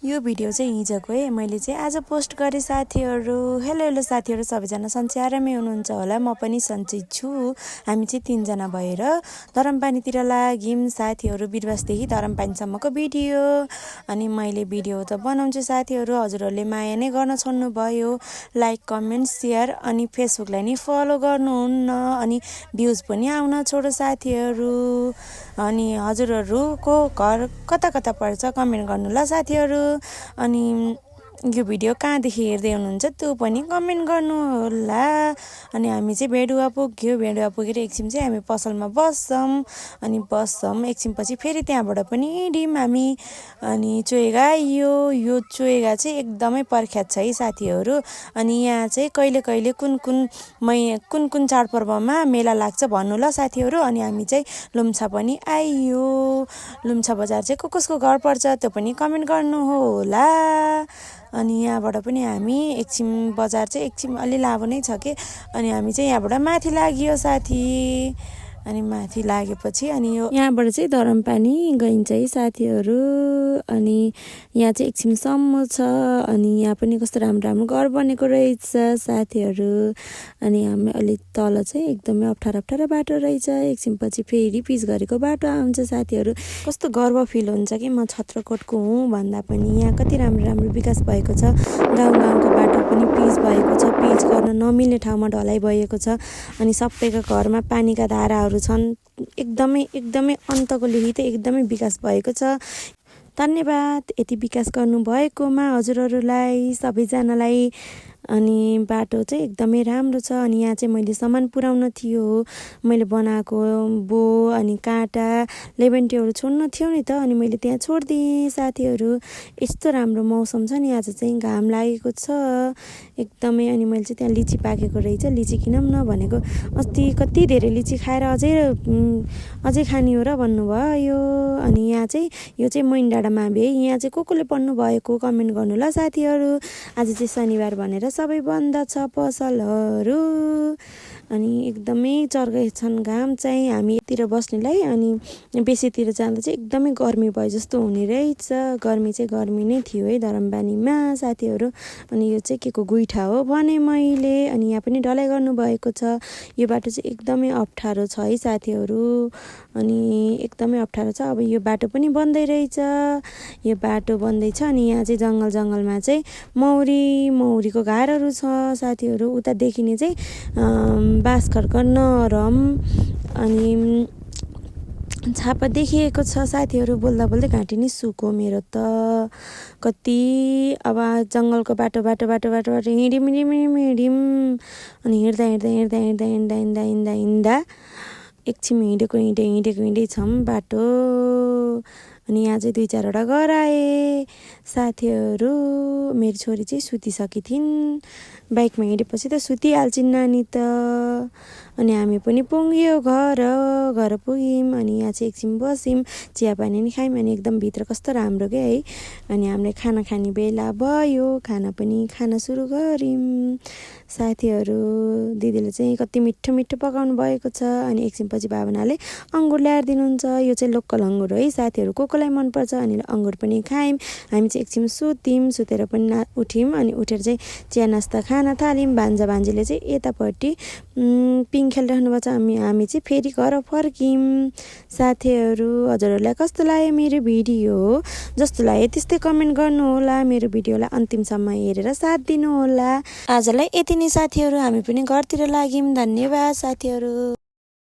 यो भिडियो चाहिँ हिजोको है मैले चाहिँ आज पोस्ट गरेँ साथीहरू। हेलो साथीहरू, सबैजना सन्चै आरामै हुनुहुन्छ होला। म पनि सन्चै छु। हामी चाहिँ 3 जना भएर धरमपानीतिर लाग्यौँ साथीहरू। बिरबासदेखि धरमपानीसम्मको भिडियो। अनि मैले भिडियो त बनाउँछु साथीहरू, हजुरहरूले माया नै गर्न छोड्नु भयो। लाइक कमेन्ट सेयर अनि फेसबुकलाई नि फलो गर्नुहुन्न, अनि भ्युज पनि आउन छोडो साथीहरू। अनि हजुरहरूको घर कता कता पर्छ कमेन्ट गर्नु ल साथीहरू। अनि यो भिडियो कहाँदेखि हेर्दै हुनुहुन्छ त्यो पनि कमेन्ट गर्नु होला। अनि हामी चाहिँ भेडुवा पुग्यो। भेडुवा पुगेर एकछिन चाहिँ हामी पसलमा बस्छौँ। अनि एकछिनपछि फेरि त्यहाँबाट पनि हिँड्यौँ हामी। अनि चोएगा यो चोएगा चाहिँ एकदमै प्रख्यात छ है साथीहरू। अनि यहाँ चाहिँ कहिले कहिले कुन चाडपर्वमा मेला लाग्छ भन्नु ल साथीहरू। अनि हामी चाहिँ लुम्छा पनि आइयो। लुम्छा बजार चाहिँ कसको घर पर्छ त्यो पनि कमेन्ट गर्नु होला। अनि यहाँबाट पनि हामी एकछिन बजार चाहिँ एकछिन अलि लामो नै छ के। अनि हामी चाहिँ यहाँबाट माथि लाग्यो साथी। अनि माथि लागेपछि अनि यो यहाँबाट चाहिँ धरमपानी गइन्छ है साथीहरू। अनि यहाँ चाहिँ एकछिनसम्म छ। अनि यहाँ पनि कस्तो राम्रो घर बनेको रहेछ साथीहरू। अनि हामी अलि तल चाहिँ एकदमै अप्ठ्यारो बाटो रहेछ। एकछिनपछि फेरि पिच गरेको बाटो आउँछ साथीहरू। कस्तो गर्व फिल हुन्छ कि म छत्रकोटको हुँ भन्दा पनि। यहाँ कति राम्रो विकास भएको छ। गाउँको बाटो पनि पिच भएको छ। पिच गर्न नमिल्ने ठाउँमा ढलाइ भएको छ। अनि सबैका घरमा पानीका धाराहरू छन्। एकदमै अन्तको लेखी त एकदमै विकास भएको छ। धन्यवाद यति विकास गर्नु भएकोमा हजुरहरूलाई सबैजनालाई। अनि बाटो चाहिँ एकदमै राम्रो छ। अनि यहाँ चाहिँ मैले सामान पुर्याउन थियो, मैले बनाएको बो अनि काँटा लेबेन्टीहरू छोड्न थियो नि त। अनि मैले त्यहाँ छोडिदिएँ साथीहरू। यस्तो राम्रो मौसम छ नि आज चाहिँ, घाम लागेको छ एकदमै। अनि मैले चाहिँ त्यहाँ लिची पाकेको रहेछ, लिची किनौँ न भनेको। अस्ति कति धेरै लिची खाएर अझै खाने हो र भन्नुभयो। अनि यहाँ चाहिँ यो चाहिँ मैन डाँडा मावि है। यहाँ चाहिँ कसले पढ्नु भएको कमेन्ट गर्नु ल साथीहरू। आज चाहिँ शनिबार भनेर सबै बन्द छ पसलहरू। अनि एकदमै चर्कै छन् घाम चाहिँ हामीतिर बस्नेलाई। अनि बेसीतिर जाँदा चाहिँ एकदमै गर्मी भयो जस्तो हुने रहेछ। गर्मी चाहिँ गर्मी नै थियो है धरमपानीमा साथीहरू। अनि यो चाहिँ के को गुइठा हो भने मैले। अनि यहाँ पनि ढलाइ गर्नुभएको छ। यो बाटो चाहिँ एकदमै अप्ठ्यारो छ है साथीहरू। अनि एकदमै अप्ठ्यारो छ। अब यो बाटो पनि बन्दै रहेछ। यो बाटो बन्दैछ। अनि यहाँ चाहिँ जङ्गलमा चाहिँ मौरीको घारहरू छ साथीहरू। उता देखिने चाहिँ बाँसखर्क नरम अनि छापा देखिएको छ साथीहरू। बोल्दै घाँटी नै सुक्यो मेरो त। कति अब जङ्गलको बाटो हिँड्यौँ। अनि हिँड्दा एकछिन हिँडेकै छौँ बाटो। अनि यहाँ चाहिँ 2-4वटा घर आए साथीहरू। मेरो छोरी चाहिँ सुतिसकी थिइन्। बाइकमा हिँडेपछि त सुतिहाल्छिन् नानी त। अनि हामी पनि पुग्यो घर पुग्यौँ। अनि यहाँ चाहिँ एकछिन बस्यौँ, चिया पानी नि खायौँ। अनि एकदम भित्र कस्तो राम्रो के है। अनि हामीले खाना खाने बेला भयो, खाना पनि खान सुरु गऱ्यौँ साथीहरू। दिदीले चाहिँ कति मिठो पकाउनु भएको छ। अनि एकछिनपछि भावनाले अङ्गुर ल्याएर दिनुहुन्छ। यो चाहिँ लोकल अङ्गुर हो है साथीहरू, कसलाई मनपर्छ। अनि अङ्गुर पनि खायौँ। हामी चाहिँ एकछिन सुतेर पनि उठ्यौँ। अनि उठेर चाहिँ चिया नास्ता खान थाल्यौँ। भान्जीले चाहिँ यतापट्टि पिङ खेलिराख्नु भएको छ। हामी चाहिँ फेरि घर फर्क्यौँ साथीहरू। हजुरहरूलाई कस्तो लाग्यो मेरो भिडियो जस्तो लाग्यो त्यस्तै कमेन्ट गर्नु होला। मेरो भिडियोलाई अन्तिमसम्म हेरेर साथ दिनु होला। आजलाई यति नै साथीहरू, हामी पनि घरतिर लाग्यौँ। धन्यवाद साथीहरू।